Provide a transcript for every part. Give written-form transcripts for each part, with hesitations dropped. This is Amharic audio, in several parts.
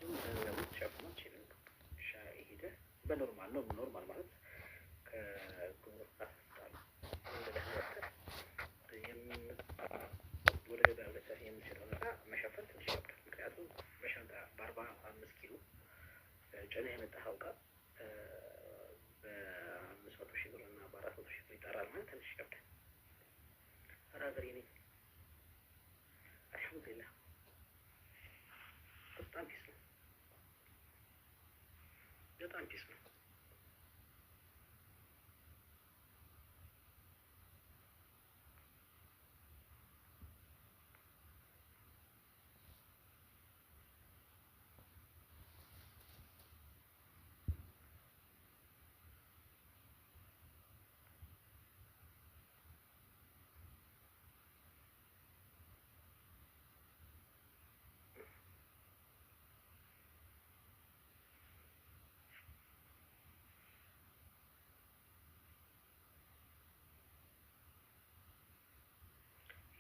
በፍጹም ገንዘቡ ተሸፍኖ አትችልም። ሄደህ በ normal ነው፣ normal ማለት ከጉምሩክ ጋር ስትጣሉ ዝም ብለህ ወጥተህ ወደ ገበያ ወጥተህ የምትሸጠውን እቃ መሸፈን ትንሽ ይከብዳል። ምክንያቱም በሻንጣ በ45 ኪሎ ጭነህ የመጣኸው እቃ በ500,000 ብር እና በ400,000 ብር ይጠራል ማለት ትንሽ ይከብዳል። ኧረ ሀገሬ ነኝ፣ አልሐምዱሊላህ፣ በጣም peace ነው፣ በጣም peace ነው።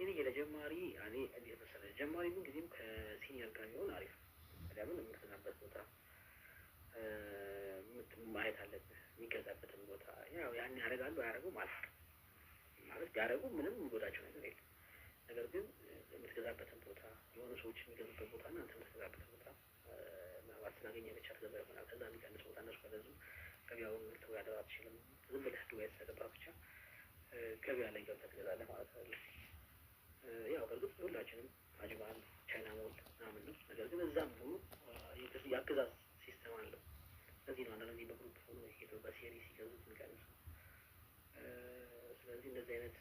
ይህ ለጀማሪ እኔ እንዴት መሰለህ፣ ጀማሪ ምን ጊዜም ከ senior ጋር ቢሆን አሪፍ ነው። ለምን የምትገዛበት ቦታ ማየት አለብህ፣ የሚገዛበትን ቦታ። ያው ያን ያደርጋሉ አያደርጉም አላውቅም። ማለት ቢያደርጉ ምንም የሚጎዳቸው ነገር የለም። ነገር ግን የምትገዛበትን ቦታ፣ የሆኑ ሰዎች የሚገዙበት ቦታ እና አንተ የምትገዛበትን ቦታ፣ ምናልባት ስላገኘ ብቻ ትገዛ ይሆናል። ከዛ የሚቀንስ ቦታ እነሱ ከገዙ ገበያውን ልትወዳደር አትችልም። ዝም ብለህ ዱባይ ስለገባህ ብቻ ገበያ ላይ ገብተህ ትገዛለህ ማለት አይደለም። ያው በእርግጥ ሁላችንም አጅማን፣ ቻይና ሞል ምናምን ነው። ነገር ግን እዛም ሆኖ የአገዛዝ system አለው። ለዚህ ነው አንዳንድ ጊዜ በ group ሆኖ ሄደው በ series ሲገዙት የሚቀንሰው። ስለዚህ እንደዚህ አይነት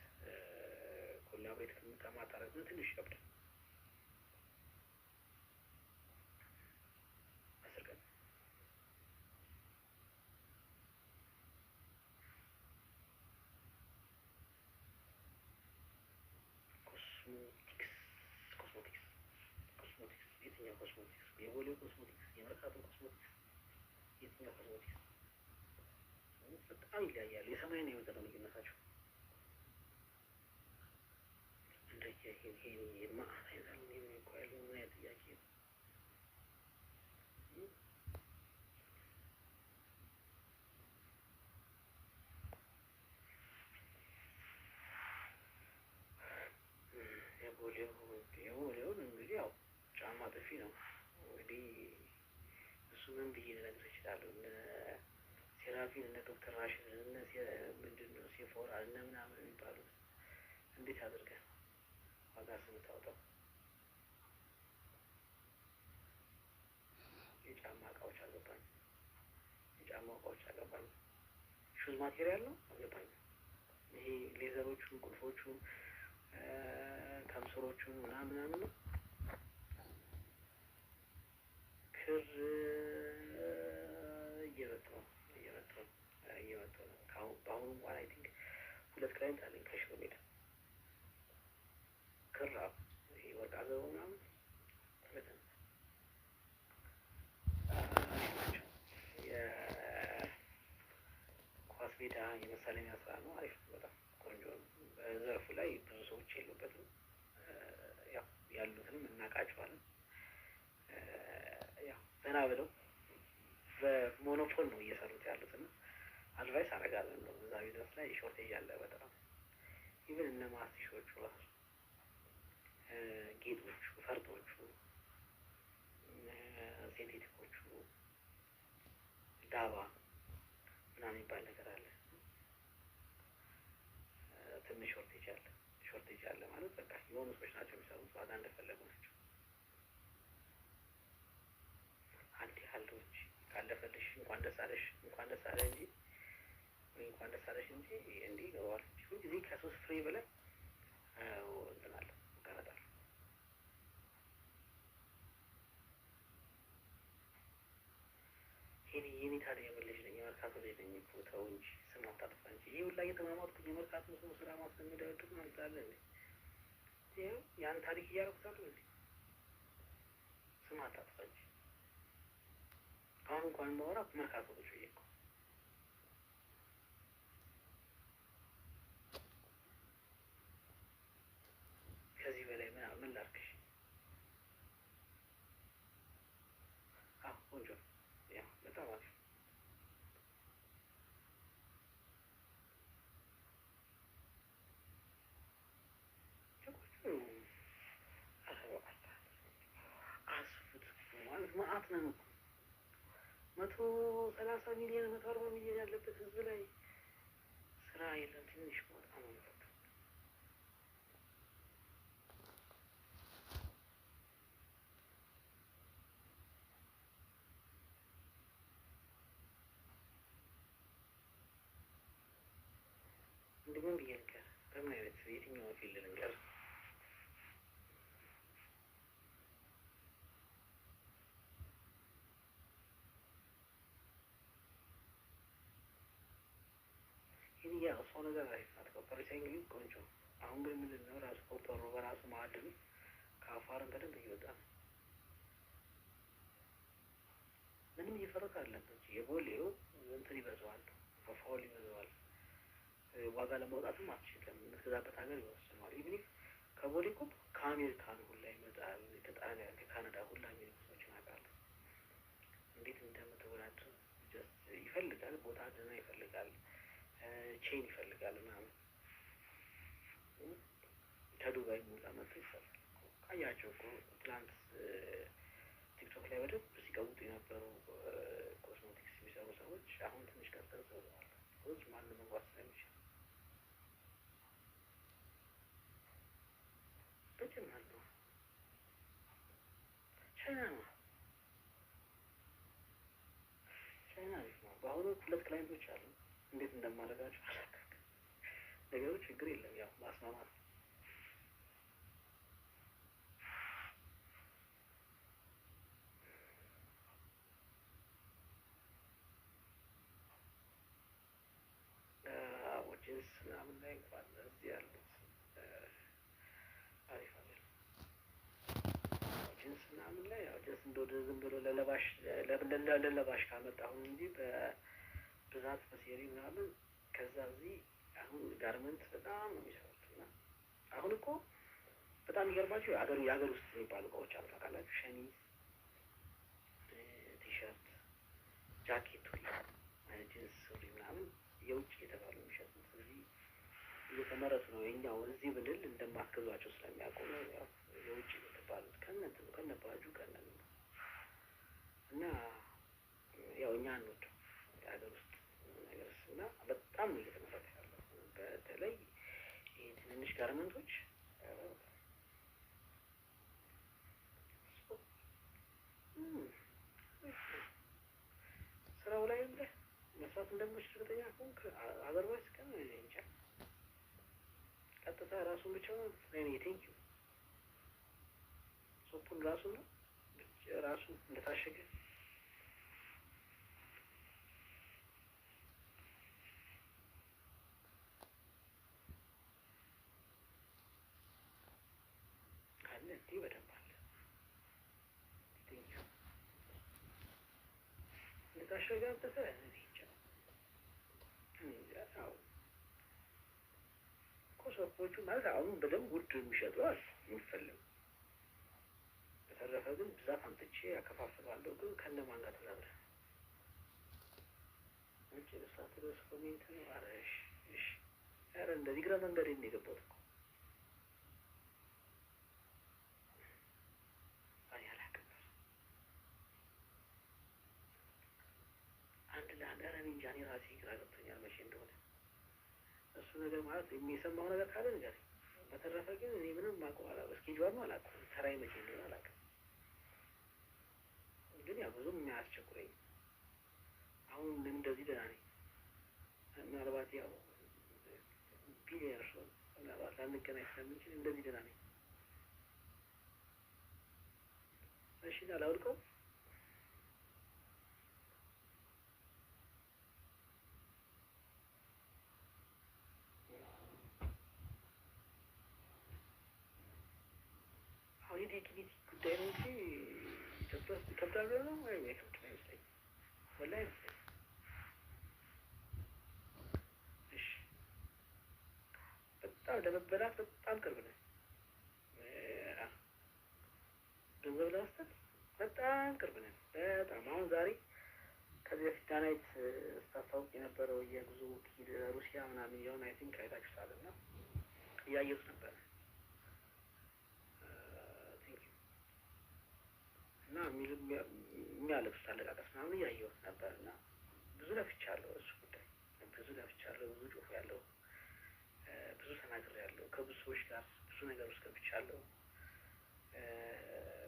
collaborate ከማታረግ ትንሽ ይከብዳል። 10 ቀን። Cosmetics፣ cosmetics፣ cosmetics፣ የትኛው ኮስሞቲክስ? የቦሌው ኮስሞቲክስ፣ የመርካቶ ኮስሞቲክስ፣ የትኛው ኮስሞቲክስ? በጣም ይለያያሉ። የሰማይና የምድር ነው ልዩነታቸው። እንደ ይሄ ማአት አይነት እኮ ያለው ምን አይነት ጥያቄ ነው? የቦሌው፣ የቦሌውን እንግዲህ ያው ጫማ ጥፊ ነው እንግዲህ፣ እሱ ምን ብዬ ልነግርህ እችላለሁ? እነ ሴራፊን፣ እነ ዶክተር ራሽን፣ እነ ምንድን ነው ሴፎራ፣ እነ ምናምን የሚባሉት እንዴት አድርገህ ነው ዋጋ ስምታወጣው? የጫማ እቃዎች አልገባኝም። የጫማ እቃዎች አልገባኝም። Shoes material ነው፣ አልገባኝም። ይሄ leather ኦቹን፣ ቁልፎቹን፣ ከምስሮቹን ምናምን ምናምን ነው። ክር እየመጡ ነው፣ እየመጡ ነው፣ እየመጡ ነው። በአሁኑ እንኳን I think ሁለት client አለኝ ከሽሮ ሜዳ። ክር ይሄ ወርቅ አዘቦ ምናምን በደንብ ናቸው። የኳስ ሜዳ የመሳለሚያ ስራ ነው። አሪፍ ነው፣ በጣም ቆንጆ ነው። በዘርፉ ላይ ብዙ ሰዎች የሉበትም። ያው ያሉትንም እናውቃቸዋለን። ያው ዘና ብለው በ monopoly ነው እየሰሩት ያሉት እና advice አደርጋለሁ። እንደውም እዛ ቢዝነስ ላይ shortage አለ በጣም፣ even እነ ማስቲሾቹ ራሱ፣ ጌጦቹ፣ ፈርጦቹ፣ synthetic ኦቹ፣ ዳባ ምናምን የሚባል ነገር አለ። ትንሽ shortage አለ። Shortage አለ ማለት በቃ የሆኑ ሰዎች ናቸው የሚሰሩት፣ ዋጋ እንደፈለጉ ናቸው። አንዴ አለው እንጂ ካለፈልሽ እንኳን ደስ አለሽ፣ እንኳን ደስ አለ እንጂ ወይ እንኳን ደስ አለሽ እንጂ እንዲህ ይገባዋል። ሁልጊዜ ከ3 ፍሬ በላይ እንትን አለ፣ ይቀረጣል። ይሄኔ ታዲያ የምን ልጅ ነኝ? የመርካቶ ልጅ ነኝ እኮ፣ ተው እንጂ፣ ስም አታጥፋ እንጂ። ይሄ ሁላ እየተማማጥኩኝ የመርካቶ ሰው ስራ ማስለመዳችሁ ማለት አለ እንዴ? ይኸው ያን ታሪክ እያደረኩት አይደል እንዴ? ስም አታጥፋ እንጂ። አሁን እንኳን ማወራ መርካቶ ቁጭ ብዬ እኮ። ከዚህ በላይ ምን ምን ላድርግሽ? መዓት ነን እኮ። 130 ሚሊዮን፣ 140 ሚሊዮን ያለበት ህዝብ ላይ ስራ የለም። ትንሽ በጣም ነው የሚከብደው። እንዲህ ምን ብዬ ልንገር? በምን አይነት የትኛውን field ልንገር? ይህ ያው ሰው ነገር አሪፍ ናት። Copper recycling ቆንጆ። አሁን ግን ምንድን ነው ራሱ copper ኡ በራሱ ማዕድኑ ከአፋርን በደንብ እየወጣ ነው። ምንም እየፈረሰ አይደለም እንጂ የቦሌው እንትን ይበዛዋል፣ foul ይበዛዋል። ዋጋ ለማውጣትም አትችልም። የምትገዛበት ሀገር ይወስነዋል። Even ከቦሌ እኮ ከአሜሪካን ሁላ ይመጣል፣ ከጣሊያን፣ ከካናዳ ሁላ የሚልኩ ሰዎችን አውቃለሁ። እንዴት እንደምትወዳደር just ይፈልጋል፣ ቦታ ደህና ይፈልጋል፣ chain ይፈልጋል ምናምን። ከዱባይ ሙላ መጥቶ ይሰራል። ካያቸው እኮ ትናንት ቲክቶክ ላይ በደንብ ሲቀውጡ የነበሩ ኮስሞቲክስ የሚሰሩ ሰዎች አሁን ትንሽ ቀዝቀዝ ብለዋል። 'Cause ማንም መግባት ስለሚችል በጭማል ነው። ቻይና ነው። ቻይና አሪፍ ነው። በአሁኑ ሁለት client ኦች አሉ። እንዴት እንደማደርጋቸው አላውቅም። ነገሩ ችግር የለም፣ ያው ማስማማት ነው። ጂንስ ምናምን ላይ እንኳን እዚህ ያሉት አሪፍ አይደለም። ጂንስ ምናምን ላይ ያው just እንደወደ ዝም ብሎ ለለባሽ ካመጣሁን እንጂ በብዛት በ series ምናምን ከዛ እዚህ አሁን garment በጣም ነው የሚሰሩት። እና አሁን እኮ በጣም የሚገርማቸው የሀገር ውስጥ የሚባሉ እቃዎች አሉ ታውቃላችሁ? ሸሚዝ፣ ቲሸርት፣ ጃኬት ሁላ፣ ጂንስ ሱሪ ምናምን የውጭ የተባሉ የሚሸጡት እዚህ እየተመረቱ ነው። የኛው እዚህ ብንል እንደማትገዟቸው ስለሚያውቁ ነው። ያው የውጭ የተባሉት ከነ እንትኑ፣ ከነ ባጁ፣ ከነ ምኑ። እና ያው እኛ አንወድም የሀገር ውስጥ ነገር እና በጣም ነው እየተመረተ ያለው። በተለይ ይሄ ትንንሽ garment ኦች ስራው ላይ ያለ መስራት እንደምችል እርግጠኛ ከሆንክ፣ otherwise ግን እኔ እንጃ። ቀጥታ ራሱን ብቻ ነው። Thank you። Soap ኡን ራሱ ነው ራሱ እንደታሸገ። አለ እንዲህ በደንብ አለ። Thank you። እንደታሸገ አምጥተህ እኔ እንጃ፣ እኔ እንጃ። አዎ እኮ soap ኦቹ ማለት አሁን በደንብ ውድ የሚሸጡ አሉ የሚፈለጉ። በተረፈ ግን ብዛት አምጥቼ ያከፋፍለዋለሁ። ግን ከነማን ጋር ተዛብረህ ውጭ ልሳት ድረስ comment ነው። ኧረ እሺ እሺ። ኧረ እንደዚህ ግራ መንገዴን ነው የገባሁት እኮ። እኔ አላውቅም። አንድ ለአንድ ኧረ እኔ እንጃ፣ እኔ ራሴ ግራ ገብቶኛል መቼ እንደሆነ እሱ ነገር። ማለት የሚሰማው ነገር ካለ ንገረኝ። በተረፈ ግን እኔ ምንም የማውቀው schedule ኡ አላውቅም። ተራዬ መቼ እንደሆነ አላውቅም። ግን ያው ብዙም የሚያስቸኩረኝ አሁን እንደዚህ ደህና ነኝ። ምናልባት ያው ቢሊየነር ሰው ምናልባት ላንገናኝ ስለምንችል እንደዚህ ደህና ነኝ። እሺ ላውልቀው። አሁን የ dignity ጉዳይ ነው እንጂ ኢትዮጵያ ውስጥ ይከብዳል ብለህ ነው ወይ? አይከብድም አይመስለኝም። ወላሂ አይመስለኝም። እሺ በጣም ለመበላት በጣም ቅርብ ነህ። ገንዘብ ለመስጠት በጣም ቅርብ ነን። በጣም አሁን ዛሬ ከዚህ በፊት ዳናይት ስታስታውቅ የነበረው የጉዞ ወኪል ሩሲያ ምናምን የሚለውን I think አይታችሁታል እና እያየሁት ነበረ። Thank you። እና የሚያለቅሱት አለቃቀስ ምናምን እያየሁት ነበር። እና ብዙ ለፍቻለሁ፣ እሱ ጉዳይ ብዙ ለፍቻለሁ፣ ብዙ ጮፍ ያለው፣ ብዙ ተናግሬያለሁ፣ ከብዙ ሰዎች ጋር ብዙ ነገር ውስጥ ገብቻለሁ።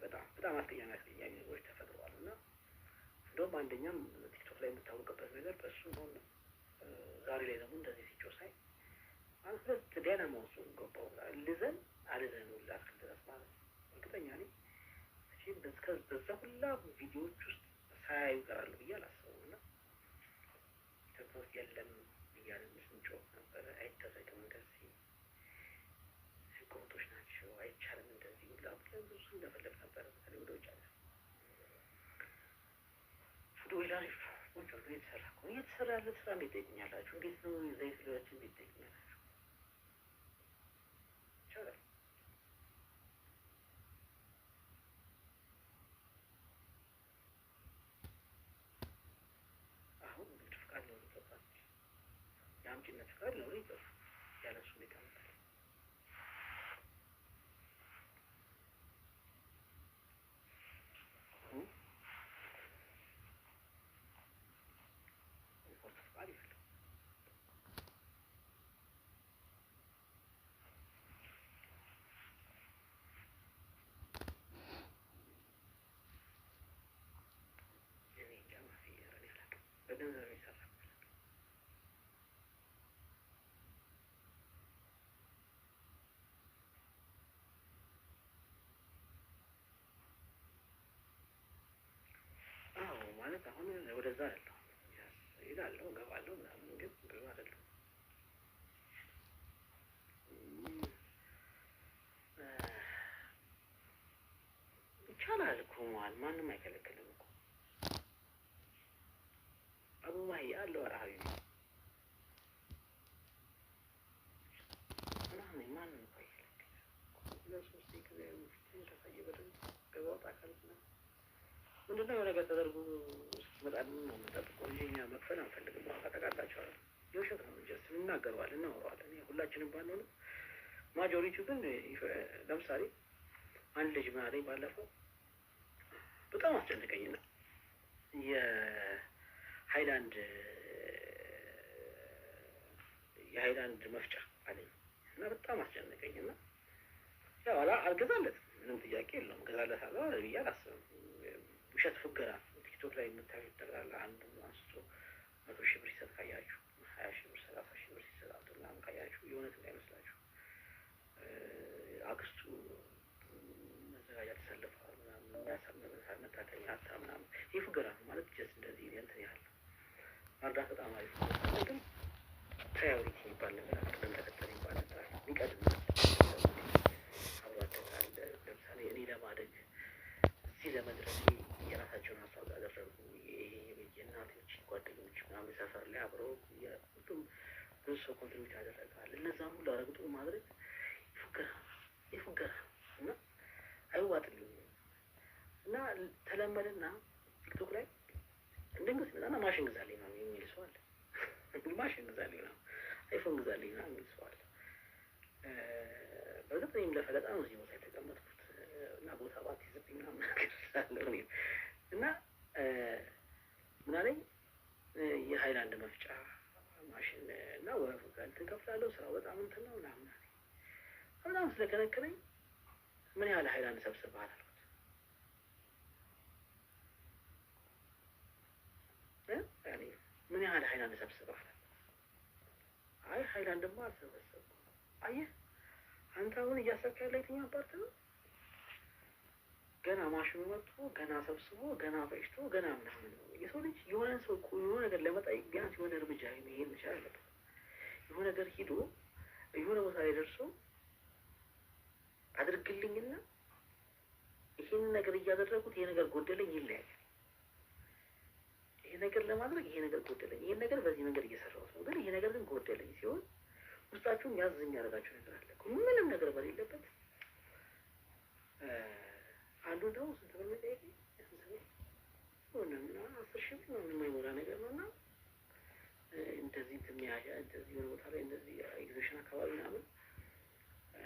በጣም በጣም አስቀያሚ አስቀያሚ ነገሮች ተፈጥረዋል። እና እንደውም አንደኛም ቲክቶክ ላይ የምታወቅበት ነገር በእሱ ነው። ዛሬ ላይ ደግሞ እንደዚህ ሲጮህ ሳይ ማለት ሁለት ዳይናማ ውስጥ ገባሁ። ልዘን አልዘን ሁላ እስክል ድረስ ማለት ነው። እርግጠኛ ነኝ መቼም በዛ ሁላ ቪዲዮዎች ውስጥ ሳያዩ ይቀራሉ ብዬ አላስብም። እና ኢትዮጵያ ውስጥ የለም እያልን ስንጮህ ነበረ። አይደረግም እንደዚህ፣ ህገወጦች ናቸው፣ አይቻልም እንደዚህ ሁላ ብለን ብዙ ስንለፈለፍ ነበረ። በተለይ ወደ ውጭ ሀገር food oil አሪፍ ቆንጆ ነው። እየተሰራ እኮ ነው። እየተሰራ ያለ ስራ እንዴት ጠይቁኛላችሁ? እንዴት ነው ዘይት ሊሆችን እንዴት ጠይቁኛላችሁ? ይቻላል። አሁን ንግድ ፍቃድ ሊኖር ይገባል። የአምጪነት ፍቃድ ሊኖር ይገባል። ያለ እሱ እንዴት ያመጣል? import ፍቃድ ይፈልጋል። እኔ እንጃ ማፊ፣ ኧረ እኔ አላውቅም። በገንዘብ የሚሰራ አዎ፣ ማለት አሁን ወደዛ አይደለሁም። እሄዳለሁ፣ እገባለሁ ምናምን፣ ግን ብዙ አይደለሁም። ይቻላል እኮ መዋል፣ ማንም አይከለክልም እኮ። አቡ ማሂ አለው፣ ኧረ ሀቢቢ ምናምን ማንም እኮ አይከለክልም። ሁለት ሶስት ጊዜ ፊትን ካሳየ በደንብ ገባ ወጣ ካልክ ምናምን ምንድነው የሆነ ነገር ተደርጎ እስኪመጣልን ነው የምንጠብቀው እንጂ እኛ መክፈል አንፈልግም። ዋጋ ታውቃላችኋል፣ የውሸት ነው። Just እንናገረዋለን፣ እናወራዋለን። ሁላችንም ባንሆንም majority ው ግን ለምሳሌ አንድ ልጅ ምን አለኝ ባለፈው፣ በጣም አስጨነቀኝና የሃይላንድ መፍጫ አለኝ እና በጣም አስጨነቀኝና ያው አልገዛለትም፣ ምንም ጥያቄ የለውም። እገዛለታለሁ ብዬ አላስብም። ውሸት ፉገራ ቲክቶክ ላይ የምታዩት ጠቅላላ አንዱ አንስቶ 100,000 ብር ሲሰጥ ካያችሁ፣ 20,000 ብር፣ 30,000 ብር ሲሰጣጡ ምናምን ካያችሁ የእውነት እንዳይመስላችሁ። አክስቱ መዘጋጃ ተሰልፈዋል ምናምን የሚያሳምም መታከሚያ አታ ምናምን፣ ይህ ፉገራ ነው። ማለት just እንደዚህ እንትን ያህል ነው። መርዳት በጣም አሪፍ ነው፣ ግን priority የሚባል ነገር አለ፣ ቅደም ተከተል የሚባል ነገር አለ። የሚቀድም አብሮ አደግ አለ። ለምሳሌ እኔ ለማደግ እዚህ ለመድረሴ የራሳቸውን አስተዋጽኦ ያደረጉ የእናቶች ጓደኞች ምናምን ሰፈር ላይ አብረው ሁሉም ብዙ ሰው contribute ያደረጋል። እነዛን ሁሉ አረግጦ ማድረግ ፉገራ የፉገራ እና አይዋጥልኝም። እና ተለመደና ቲክቶክ ላይ ድንገት ሲመጣና ማሽን ግዛልኝ ምናምን የሚል ሰው አለ። ማሽን ግዛልኝ ምናምን፣ አይፎን ግዛልኝ ምናምን የሚል ሰው አለ። በእርግጥ እኔም ለፈለጣ ነው እዚህ ቦታ የተቀመጥኩት እና ቦታ ባትይዝብኝ ምናምን ነገር እላለሁ እኔም። እና ምን አለኝ፣ የሃይላንድ መፍጫ ማሽን እና ወረፍ እንትን ከፍላለሁ፣ ስራው በጣም እንትን ነው ምናምን አለኝ። በጣም ስለከነከነኝ ምን ያህል ሃይላንድ ሰብስበሃል አልኩት። ያኔ ምን ያህል ሃይላንድ ሰብስበሃል? አይ ሃይላንድማ አልሰበሰብኩም። አየህ፣ አንተ አሁን እያሰብክ ያለ የትኛው part ነው? ገና ማሽኑ መጥቶ፣ ገና ሰብስቦ፣ ገና ፈጭቶ፣ ገና ምናምን ነው። የሰው ልጅ የሆነ ሰው እኮ የሆነ ነገር ለመጠየቅ ቢያንስ የሆነ እርምጃ መሄድ መቻል አለበት። የሆነ ነገር ሂዶ የሆነ ቦታ ላይ ደርሶ አድርግልኝና ይህን ነገር እያደረጉት ይሄ ነገር ጎደለኝ ይለያያል። ይሄ ነገር ለማድረግ ይሄ ነገር ጎደለኝ፣ ይሄን ነገር በዚህ መንገድ እየሰራሁት ነው፣ ግን ይሄ ነገር ግን ጎደለኝ ሲሆን ውስጣችሁን ያዝ የሚያደርጋችሁ ነገር አለ እኮ ምንም ነገር በሌለበት። አንዱ ደግሞ ስንት ብር ነው የጠየቀኝ? ስንት ብር ሆነ ምናምን፣ 10,000 ብር ምናምን የማይሞላ ነገር ነው። እና እንደዚህ እንትን መያዣ እንደዚህ የሆነ ቦታ ላይ እንደዚህ ኤግዚቢሽን አካባቢ ምናምን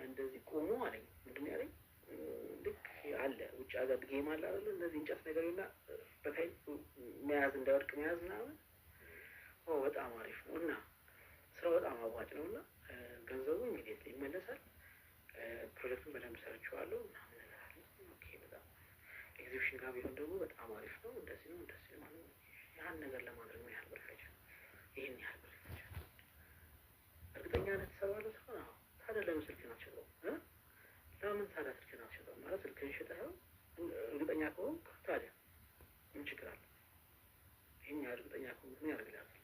እንደዚህ ቆሞ አለኝ። ምንድን ነው ያለኝ? ልክ አለ ውጭ ሀገር game አለ አይደለ? እነዚህ እንጨት ነገር እና በታይ መያዝ እንዳይወድቅ መያዝ ምናምን በጣም አሪፍ ነው እና ስራው በጣም አዋጭ ነው እና ገንዘቡ immediately ይመለሳል። ፕሮጀክቱን በደንብ ሰርቼዋለሁ ምናምን ነገር አለ። Okay በጣም ኤግዚቢሽን ጋር ቢሆን ደግሞ በጣም አሪፍ ነው። እንደዚህ ነው እንደዚህ ነው። ያን ነገር ለማድረግ ምን ያህል ብር ይፈጃል? ይህን ያህል ብር ይፈጃል። እርግጠኛ ነህ ትሰራዋለህ? ስራ ታዲያ ለምን ስልክህን አትሸጠውም? ለምን ታዲያ ስልክህን አትሸጠውም? ማለት ስልክህን ሽጠኸው እርግጠኛ ከሆንክ ታዲያ ምን ችግር አለ? ይህን ያህል እርግጠኛ ከሆንክ ምን ያደርግልሃል? ስልክ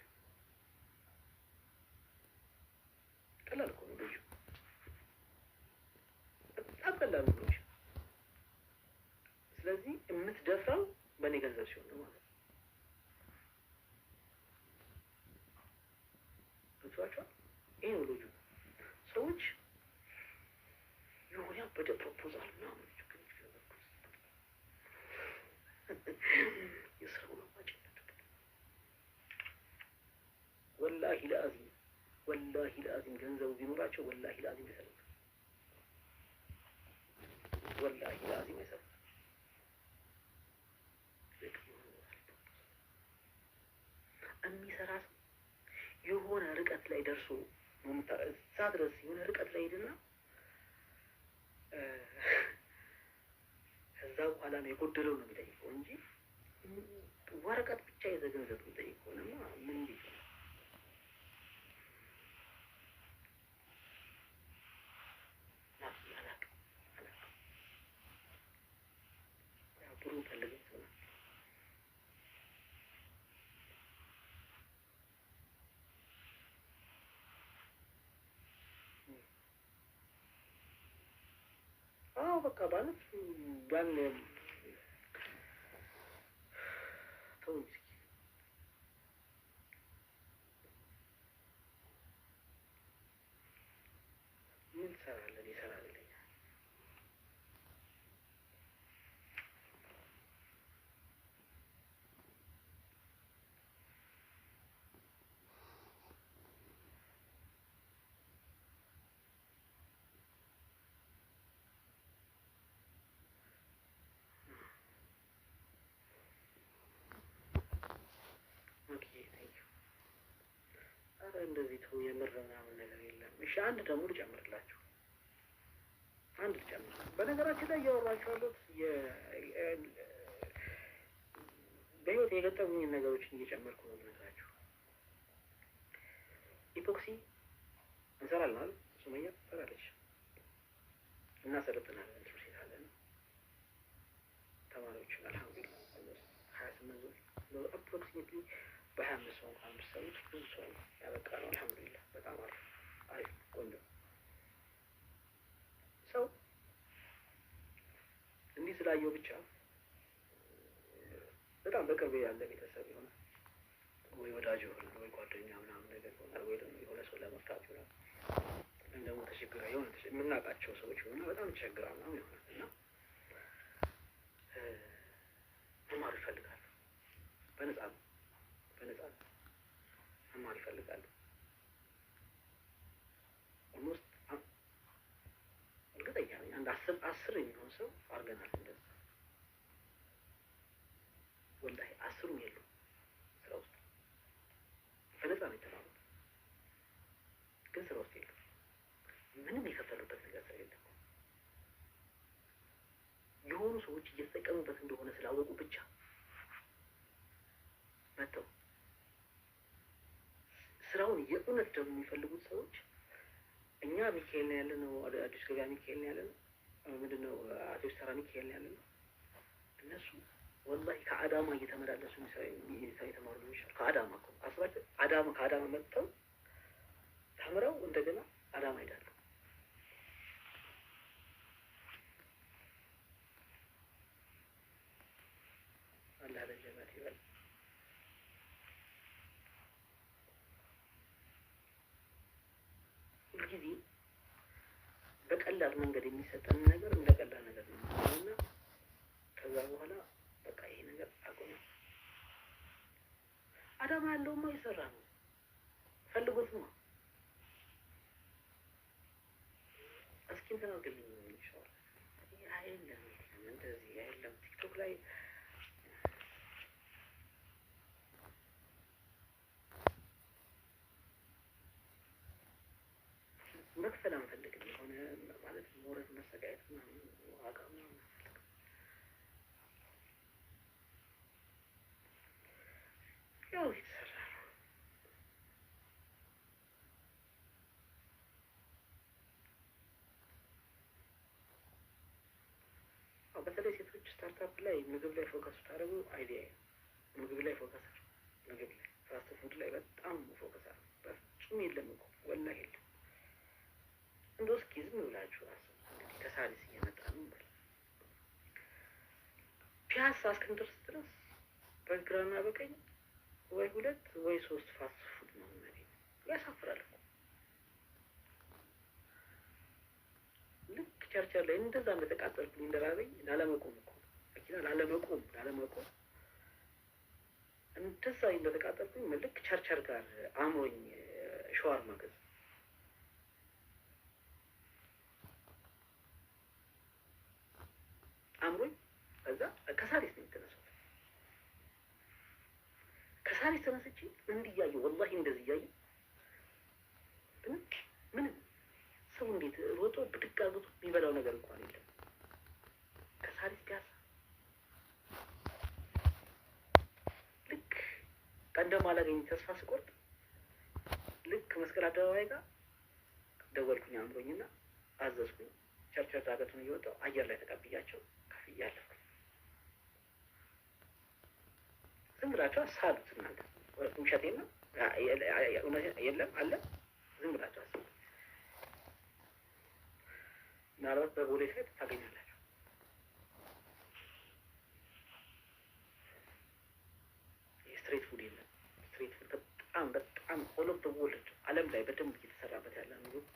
ቀላል እኮ ነው ልጁ፣ በጣም ቀላል ነው ልጁ። ስለዚህ የምትደፍረው በእኔ ገንዘብ ሲሆን ነው ማለት ነው። ገብቷቸዋል። ይሄ ነው ልጁ። ሰዎች የሆነ ያበደ proposal ምናምን የስራውን አዋጭነት ወላሂ ለአዚም ወላሂ ለአዚም ገንዘቡ ቢኖራቸው ወላሂ ለአዚም አይሰሩትም። ወላሂ ለአዚም አይሰሩትም። የሚሰራ ሰው የሆነ ርቀት ላይ ደርሶ እዛ ድረስ የሆነ ርቀት ላይ ሄድና ከዛ በኋላ ነው የጎደለው ነው የሚጠይቀው እንጂ ወረቀት ብቻ የዘ ገንዘብ የሚጠይቅ ከሆነማ ምን እንዴት ነው? አላውቅም አላውቅም። ያው ብሩን ፈልገው ይሆናል። አዎ በቃ ማለት ያን ተው እስኪ ምን ትሰራለህ? ይሰራል ይለኛል። Okay thank you። ኧረ እንደዚህ ተው፣ የምር ምናምን ነገር የለም። እሺ አንድ ደግሞ ልጨምርላችሁ፣ አንድ ልጨምር። በነገራችን ላይ እያወራችሁ ያለሁት በህይወት የገጠሙኝን ነገሮችን እየጨመርኩ ነው የምነግራችሁ። Epoxy እንሰራለን አይደል? ሱመያ ትሰራለች፣ እናሰለጥናለን፣ ትምህርት ቤት አለን ተማሪዎችን። አልሐምዱሊላህ 28 ዞን approximately በ25 ሰው እንኳን ብትሰሩት ብዙ ሰው ነው ያበቃ ነው። አልሐምዱሊላህ በጣም አሪፍ አሪፍ ቆንጆ ሰው እንዲህ ስላየው ብቻ በጣም በቅርብ ያለ ቤተሰብ ይሆናል ወይ ወዳጅ ይሆናል ወይ ጓደኛ ምናምን ነገር ይሆናል ወይ ደግሞ የሆነ ሰው ለመፍታት ይሆናል ወይም ደግሞ ተቸግራ የሆነ የምናውቃቸው ሰዎች ይሆናል በጣም ተቸግራ ምናምን ይሆናል እና መማር ይፈልጋሉ። በነፃ ነው በነፃ ነው መማር ይፈልጋሉ። Almost እርግጠኛ ነኝ አንድ 10 የሚሆን ሰው አድርገናል እንደዛ። ወላሂ 10ሩም የሉም ስራ ውስጥ በነፃ ነው የተማሩት፣ ግን ስራ ውስጥ የሉም። ምንም የከፈሉበት ነገር ስለሌለ የሆኑ ሰዎች እየተጠቀሙበት እንደሆነ ስላወቁ ብቻ መጥተው ስራውን የእውነት ደግሞ የሚፈልጉት ሰዎች እኛ ሚካኤል ነው ያለነው፣ አዲስ ገበያ ሚካኤል ነው ያለነው፣ ምንድነው አቶች ተራ ሚካኤል ነው ያለነው። እነሱ ወላሂ ከአዳማ እየተመላለሱ የተማሩ ልጆች አሉ። ከአዳማ እኮ አስባችሁ አዳማ ከአዳማ መጥተው ተምረው እንደገና አዳማ ሄዳሉ። አላህ ለጀነት ይበል። ሁልጊዜ በቀላል መንገድ የሚሰጠን ነገር እንደ ቀላል ነገር ነው እና ከዛ በኋላ በቃ ይሄ ነገር አቆመ። አዳማ ያለውማ የሰራ ነው ፈልጎት ነው። እስኪ እንትን አድርግልኝ ይሻላል። የለም የለም እንደዚህ የለም። ቲክቶክ ላይ መክፈል አንፈልግም። የሆነ ማለት ሞረድ መሰቃየት ምናምን ዋጋ ምናምን አንፈልግም። ያው የተሰራ ነው። በተለይ ሴቶች startup ላይ ምግብ ላይ focus ታደርጉ idea ምግብ ላይ focus አድርጉ። ምግብ ላይ fast food ላይ በጣም focus አድርጉ። በፍጹም የለም እኮ ወላሂ የለም። እንደው እስኪ ዝም ብላችሁ አስቡ። እንግዲህ ከሳሪስ እየመጣ ነው እንበል ፒያሳ እስክንደርስ ድረስ በግራና በቀኝ ወይ ሁለት ወይ ሶስት fast food ነው የምናገኘው። ያሳፍራል እኮ ልክ ቸርቸር ላይ እንደዛ እንደተቃጠልኩኝ እንደራበኝ ላለመቆም እኮ መኪና ላለመቆም እንደዛ እንደተቃጠልኩኝ ልክ ቸርቸር ጋር አምሮኝ ሸዋርማ ገዛ። አምሮኝ ከዛ ከሳሪስ ነው የተነሳሁት። ከሳሪስ ተነስቼ እንዲህ እያየሁ ወላሂ እንደዚህ እያየሁ ምንም ምንም ሰው እንዴት ሮጦ ብድግ አድርጎ የሚበላው ነገር እንኳን የለም። ከሳሪስ ፒያሳ ልክ እንደማላገኝ ተስፋ ስቆርጥ ልክ መስቀል አደባባይ ጋር ደወልኩኝ አምሮኝና አዘዝኩኝ። ቸርቸር ዳገቱን እየወጣሁ አየር ላይ ተቀብያቸው ከፍዬ አለፍኩኝ። ዝም ብላችሁ አሳሉት እናንተ። ውሸቴን ነው የለም አለ። ዝም ብላችሁ አስቡት። ምናልባት በቦሌ site ታገኛላችሁ። Street food የለም። Street food በጣም በጣም all of the world ዓለም ላይ በደንብ እየተሰራበት ያለ ምግብ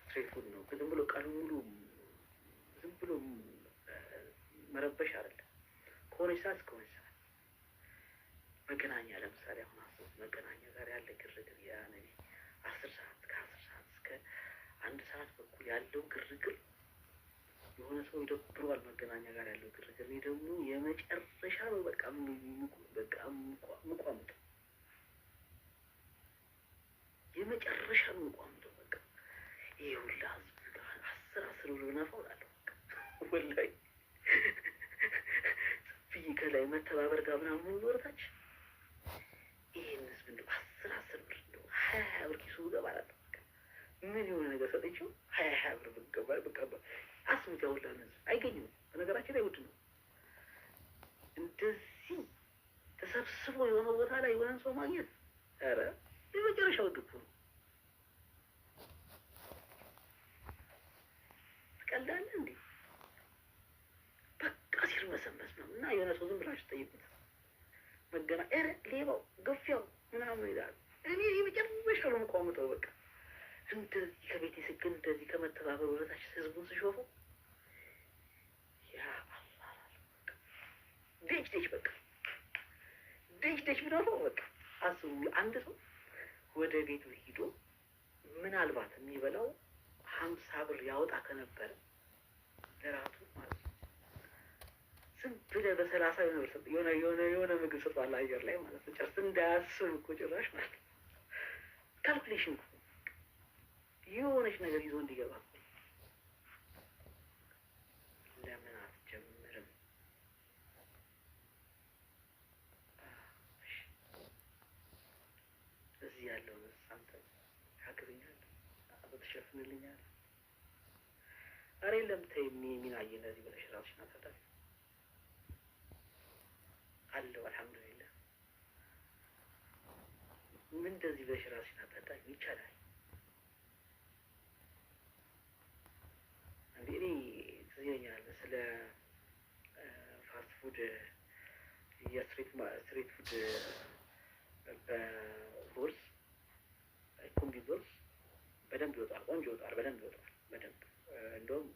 street food ነው። ዝም ብሎ ቀኑ ሙሉ ዝም ብሎ መረበሽ አይደለም። ከሆነች ሰዓት እስከሆነች ሰዓት መገናኛ ለምሳሌ አሁን አስቡት፣ መገናኛ ጋር ያለ ግርግር ያ ነቢ 10 ሰዓት ከ10 ሰዓት እስከ 1 ሰዓት በኩል ያለው ግርግር የሆነ ሰው ይደብረዋል። መገናኛ ጋር ያለው ግርግር እኔ ደግሞ የመጨረሻ ነው። በቃ በቃ ምቋምጠው የመጨረሻ ነው ምቋምጠው። በቃ ይሄ ሁላ ህዝብ 10 10 ብሎ ነፋው እላለሁ። በቃ ወላሂ ብዬ ከላይ መተባበር ጋር ምናምን ወረታች ይሄን ህዝብ እንደው 10 10 ብር እንደው 20 20 ብር ኪሱ ብገባ እላለሁ። በቃ ምን የሆነ ነገር ሰጥቼው 20 20 ብር ብገባ ብቀባ አስቡት። ያው ሁላ ህዝብ አይገኝም። በነገራችን ላይ ውድ ነው። እንደዚህ ተሰብስቦ የሆነ ቦታ ላይ የሆነን ሰው ማግኘት ኧረ የመጨረሻ ውድ እኮ ነው። ትቀልዳለህ እንዴ? በቃ ሲርመሰመስ ነው። እና የሆነ ሰው ዝም ብላችሁ ጠይቁት። መገና ኧረ ሌባው ገፊያው ምናምን ይላል። እኔ የመጨረሻ ነው የምቋምጠው። በቃ እንደዚህ ከቤቴ ስግ እንደዚህ ከመተባበር ወደታች ህዝቡን ስሾፈው ያ አላህ ደጅ ደጅ በቃ ደጅ ደጅ ብኖረው በቃ አስቡ። አንድ ሰው ወደ ቤቱ ሂዶ ምናልባት የሚበላው 50 ብር ያወጣ ከነበረ ለራቱ ማለት ነው። ዝም ብለህ በ30 የሆነ የሆነ የሆነ ምግብ ሰጥቷል አየር ላይ ማለት ነው። ጨርስ እንዳያስብ እኮ ጭራሽ ማለት ነው። Calculation እኮ የሆነች ነገር ይዞ እንዲገባ ለምን አትጀምርም? እዚህ ያለውን አንተ ታግዘኛለህ፣ ትሸፍንልኛለህ። ኧረ የለም ተይ ሚናዬ፣ እንደዚህ ብለሽ እራስሽን አታዳፊ አለው። አልሐምዱሊላህ ምን እንደዚህ ብለሽ እራስሽን አታዳፊ። ይቻላል እንዴ? እኔ ትዝ ይለኛል ስለ fast food የ street food በ rolls ኩምቢ rolls በደንብ ይወጣል፣ ቆንጆ ይወጣል፣ በደንብ ይወጣል። በደንብ እንደውም